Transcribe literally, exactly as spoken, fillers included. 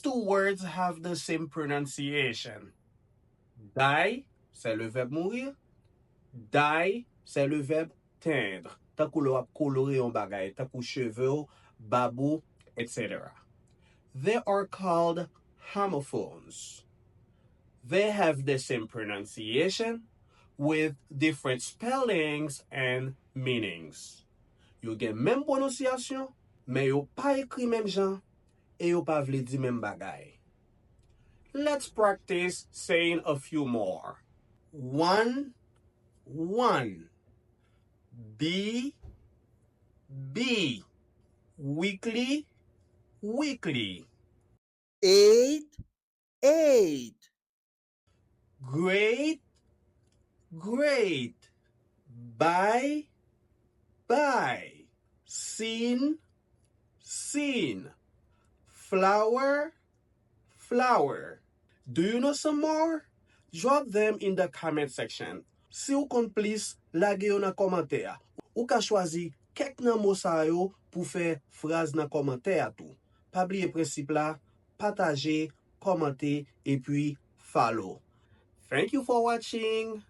two words have the same pronunciation. Die, c'est le verbe mourir. Dye, c'est le verbe teindre. Tankou lè w ap kolore yon bagay, tankou cheve w, bab ou, et cetera. They are called homophones. They have the same pronunciation with different spellings and meanings. Yo gen menm pwononsyasyon, men yo pa ekri menm jan e yo pa vle di menm bagay. Let's practice saying a few more. One, one. Be, be. Weekly, weekly. Eight, eight. Great, great. Buy, buy. Seen, seen. Flower, flower. Do you know some more? Drop them in the comment section. Si w konn plis, lage yo nan kòmantè a. Ou ka chwazi kèk nan mo sa yo pou fè fraz nan kòmantè a tou. Pa bliye prensip la, pataje, kòmante, epi follow. Thank you for watching.